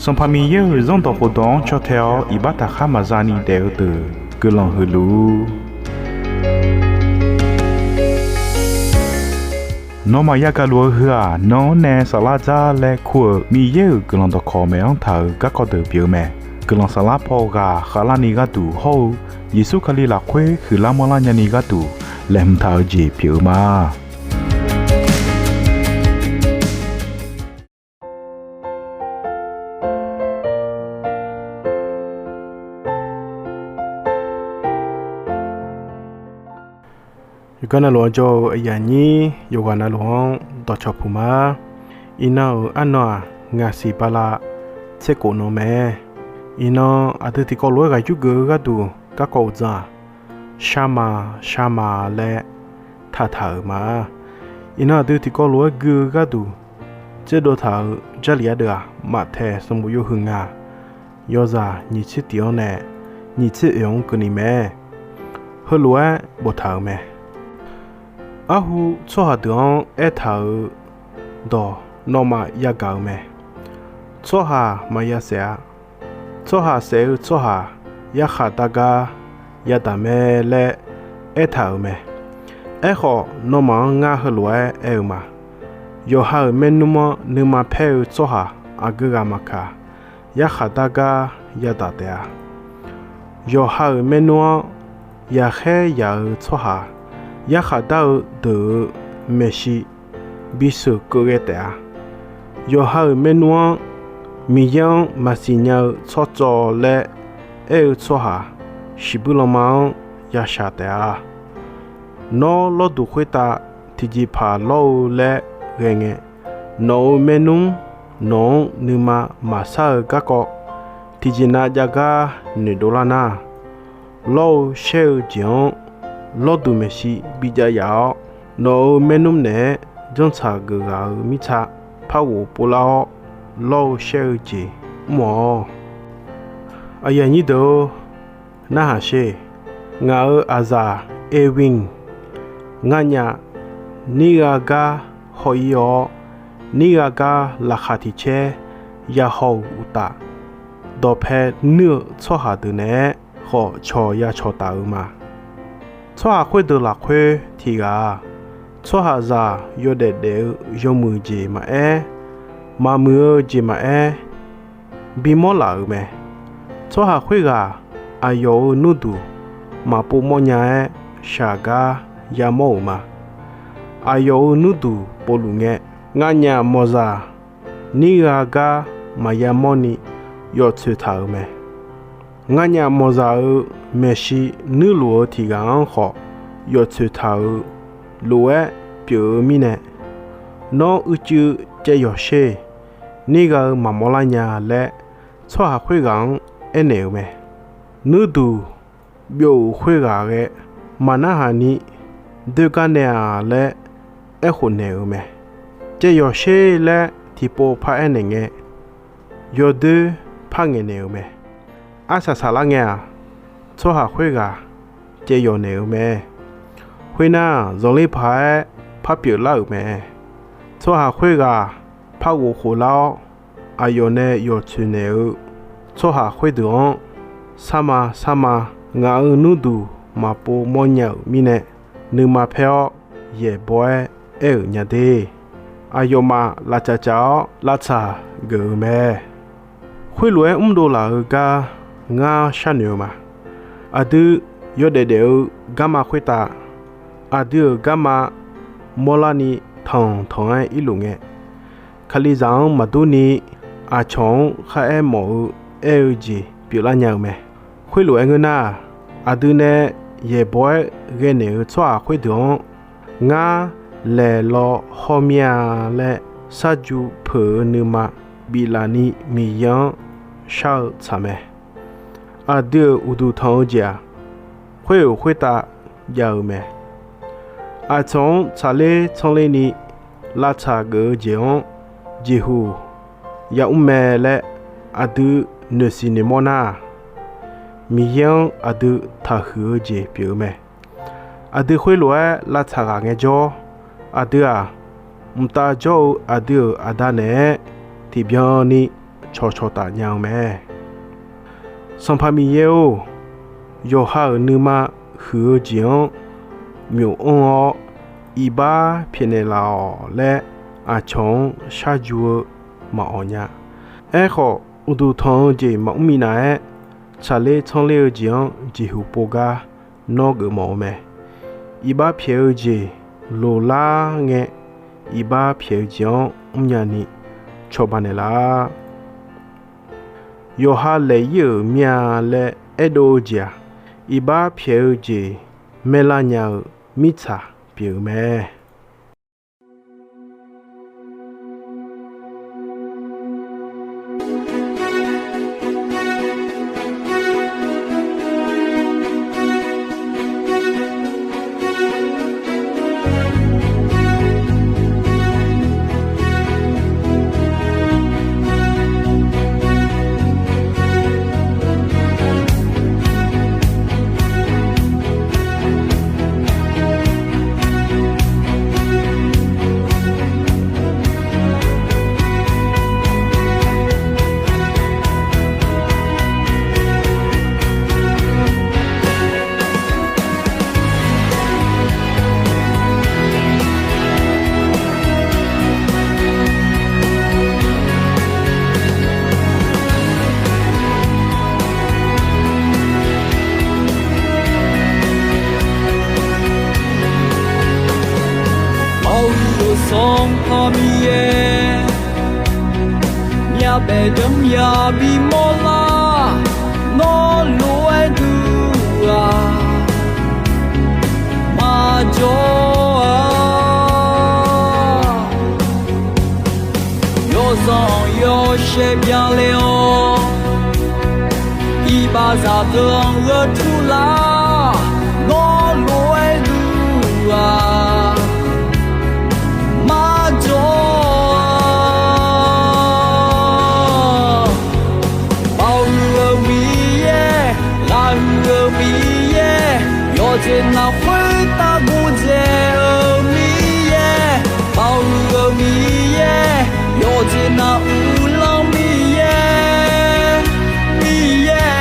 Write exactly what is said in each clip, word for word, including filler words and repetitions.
Sanqpaq Miqyaer-euq Zanrdawq khofdawq-anr caw tae-awr iqbax taqkhar maqza ni daef-eu deuq guiqlanq huiq luf-ur. Nawmaf yagaq luf-eu heu-aq, nan-anr nae saflar dzar laer kur-euq Miqyaer-euq guiqlanq dawqkawq maeq-anr taq-euq garkawv deuq pyeuf-eu mae. Guiqlanq saflar paw ghaq khavlarni gharduq hawr-eu Yeqsur Kali lafkhoer huiqlar manrlar nyani gharduq laeqhmq taq-eu jeq pyeuf-eu ma. Yawqgar navluf-anr jawr-eu aqyuif aqnyir yawqghaq navluf-anr dawqcawq puq ma. Iqnan-euq arnan-aq, ngaq siq bala tser khof nan mae. Iqnan aqdui tiqkawv lof-aer ghaq yurgeuf-eu gharduq garkawv uqdzan-aq, Sharma, Sharma laer taqtaq-euq ma. Iqnan aqdui tiqkawv lof-aer gui-eu gharduq tserdov taq-euq Jarlif ardeuv-aq, Maqtaeq sanqbof yawhuiq ngaq, yawzaq nyiq tser tiq-anr nae nyiq tser oeq-anr keuvni mae. Heulof-aer boftaq-euq mae. Arhu tsawrhaq deuq-anr aertaq-euq dawq nawmaf yagaq-euq mae. Tsawrhaq maqya saef-a. Tsawrhaq saef-eu tsawrhaq yarkhaq dar gar yadaq mae laer aertaq-euq mae. Aerkhawf, nawmaf-anr ngar heulof-aer aer-eu ma. Yawqha-euq maernmr-anr nuima paer-eu tsawrhaq aqgeu ghaq maqkaq, yarkhaq dar gar yadaq taef-a. Yawqha-euq maernmr-anr yaqkhaer yaq-eu tsawrhaq yarkhaq dar-eu deuq-euq maeqshi bisheuq keuv ghae taef-a. Yawqha-euq maernmr-anr Miqyaer-anr maqsiq nya-eu tsawrcawv laer aer-eu tsawrhaq shiqbuir lanma-anr yashaq taef-a. Nawr lawrduq khoertav tiqjeqpaq lawr-eu laer ghae ngae, nawq-euq maernmr nawq-anr nuima maqsar-eu garkawv tiqjeqnav jav gar noeqdov lar nar, lawr-eu shaer-eu jeq-anr lawrduq maeqshi bijav yaf-awr, nawq-euq maernmr naeq-aer janrtsaq geuf ghaq-euq mirtsa par ghof pov lar-awr, lawr-eu shaer-eu jeq mr-awq. Aqyuif aqnyir deuq-or, narhaq sher. Ngaq-euq aqzaq Erwin nganyaf nirgha gar haw-ir-awr, nirgha gar laqkhaq tiq caer ya haw-euq uqtaf, dawqpae nuir-eu tsawrhaq deuq naeq-aer khawf cawq ya cawq taf-euq ma. Tsawrhaq khoerdeuq lafkhoer tiq ghaq-aq, tsawrhaqzaq yawdaef daef-eu yawmuiq jeq maqaer, maqmuiq-eu jeq maqaer, bimawr laf-euq mae. Tsawrhaq khoerghaq aqyawf-euq nuirduq maqpov mawrnya-aer shaq gar yamawr-euq ma. Aqyawf-euq nuirduq povluf ngae, nganyaf mawqzaq nirgha gar maqya mawrni yawf tsoeq taq-euq mae. Nganyaf mawqzaq-euq maeqshi nuirluf-eu tiq ghaq-anr khawf yawf tsoeq taq-euq lof-aer pyeuf-eu mirnae, nawr uicuiv caev yawq sher, nirgha-eu maqmawr lar nya laer tsawrhaq khoerghaq-anr aernaeq-euq mae. Nuirduq byov-euq khoerghaq ghae maqnarhaq ni doergar naeq-aq laer aerkhof naeq-euq mae. Caev yawq sher laer tiqpov paraer naeq ngae, yawdoer par ngaeq naeq-euq mae. Arsaq saqlar ngae-aq, tsawrhaq khoerghaq caev yawq naeq-euq mae. Khoernar, zanqler paq-aer par pyeuf lar-euq mae. Tsawrhaq khoerghaq par ghof khof lar-awr, aqyawf nae yawf tsoeq naeq-eu tsawrhaq khoerdeuq-anr, Sarma, sarma, ngaq-euq nuirduq maqpov mawrnya-euq mirnae, nuima paer-awr yaeqbawq-aer aer-euq nya de. Aqyawfmaf lavtsaf tsaf-awr lavtsaq geuf-eu mae. Khoerlof-aer mrdov laf-eu gar ngar sharnoeq-eu ma. Aqdui yawdaef daef-eu garma khoertav, aqdui-euq garma mawrlarni tanqtanq-aer irluf ngae, Kalizaq-anr maqdurni aqcawq-anr kharaer mawf-eu aer-eu jeq pyeuflar nya-eu mae. Khoerlof-aer ngeur nar, aqdui nae yaeqbawq-aer ghaenaeq-eu tsawrhaq khoerdeuq-anr, ngar laeq law hawr mir-a laer sharju peuq-eu nuima biflaf ni Miqyaer-anr shar-eu tsaq mae. Aqdui-euq uqduq tanq-eu jeq-aq, khoer-euq khoertav jav-eu mae. Aqcawq-anr tsaqler tsanr lerni lavtsaq geuf-eu jeq-anr jeqhuq yamr mae laer aqdui noeqsiq noeqmawr nar, Miqyaer-anr aqdui taqhuiq-eu jeq pyeuf-eu mae. Aqdui khoerlof-aer lavtsaq ghaq ngaejawr, aqdui-aq, mqtav jawr-eu aqdui-euq Aqda naeq-aer tiqbyan ni cawqcawq taf nya-eu mae. Sanqpaq Miqyaer-or, yawqha-euq nuima huiq-eu jeq-anr myof anr-awr, iqbax pyaeqnaeq laf-awq laer aqcawq-anr sharju-eu maqawq nya. Aerkhawf, uqduq tanq-eu jeq maqmr minav-aer, tsaqler tsanr ler-eu jeq-anr jeqhuq pov gar nawr geufmawf-eu mae. Iqbax pyaeq-eu jeq loqlar ngae, iqbax pyaeq-eu jeq-anr mrnya ni cawba naeqlaf. Yawqha laeq-ir-euq mir-a laer aerdov-eu jeq-aq, iqbax pyaeq-eu jeq maerlar nya-eu mirtsaq pyeuf-eu mae. Baoq-eu Sanqpaq Miqyaer, myavbaef deuq-anr ya bimawr lar. Nawr lof-aer duq-aq, maqjawr-a. Yawzanq yawshaef byanle-awr, iqbaxzaq deuq-anr gheu tur lar. Nawr lof-aer duq-aq, maqjawr-a. Baoq-eu Miqyaer, ghaq huiq-eu Miqyaer, yawqjeq navluf khoertav gordzae-eu Miqyaer. Baoq-eu Miqyaer, yawqjeq navluf uvlanr Miqyaer, Miqyaer.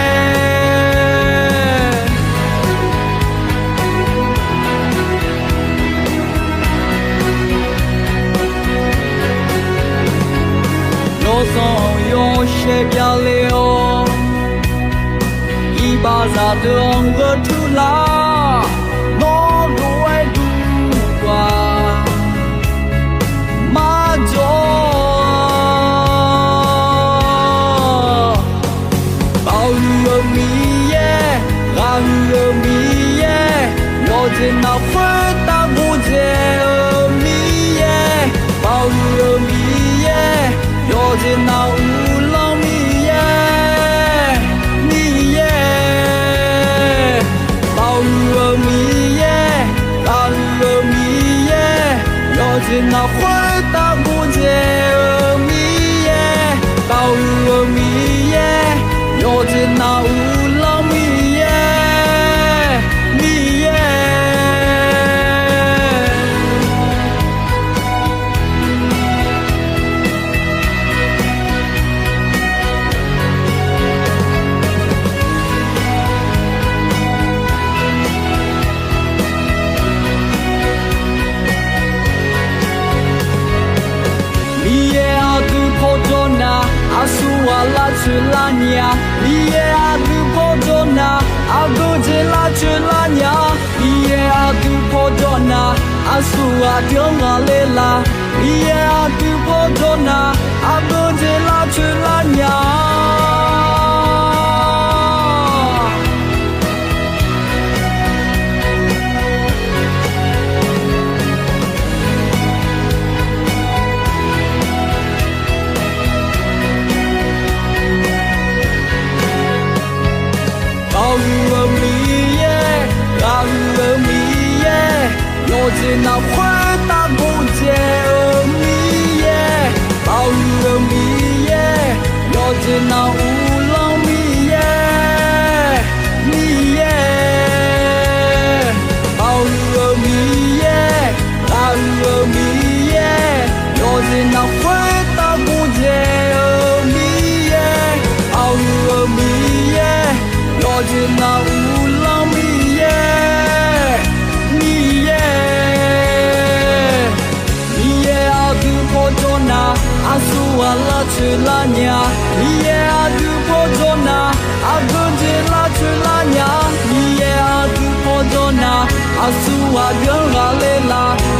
Yawzanq yawshaef byanle-awr, iqbaxzaq deuq-anr gheu tur lar. Nawr lof-aer duq-aq, maqjawr-a. Baoq huiq-eu Miqyaer, ghaq huiq-eu Miqyaer, yawqjeq navluf khoertav gordzae-eu Miqyaer. Baoq huiq-eu Miqyaer, yawqjeq navluf uvlanr Miqyaer, Miqyaer. Baoq huiq-eu Miqyaer, ghaq huiq-eu Miqyaer, yawqjeq navluf khoertav gordzae-eu Miqyaer. Baoq huiq-eu Miqyaer, yawqjeq navluf uvlanr Miqyaer, Miqyaer. Miqyaer aqdui pawjawr nar, aqsurghaq lavcoeq lar nya. Miqyaer aqdui pawjawr nar, aqgeujeq lavcoeq lar nya. Miqyaer aqdui pawjawr nar, aqsurghaq deuq-anr ghaqler lar. Miqyaer aqdui pawjawr nar, aqgeujeq lavcoeq lar nya. Baoq huiq-eu Miqyaer, ghaq huiq-eu Miqyaer, yawqjeq navluf khoertav gordzae-eu Miqyaer. Baoq huiq-eu Miqyaer, yawqjeq navluf uvlanr Miqyaer, Miqyaer. Baoq huiq-eu Miqyaer, ghaq huiq-eu Miqyaer, yawqjeq navluf khoertav gordzae-eu Miqyaer. Aqsurghaq lavcoeq lavnya, Miqyaer aqdui pawjawr nar, aqgeu jeq lavcoeq lavnya, Miqyaer aqdui pawjawr nar, aqsurghaq byanr ghaqler laf.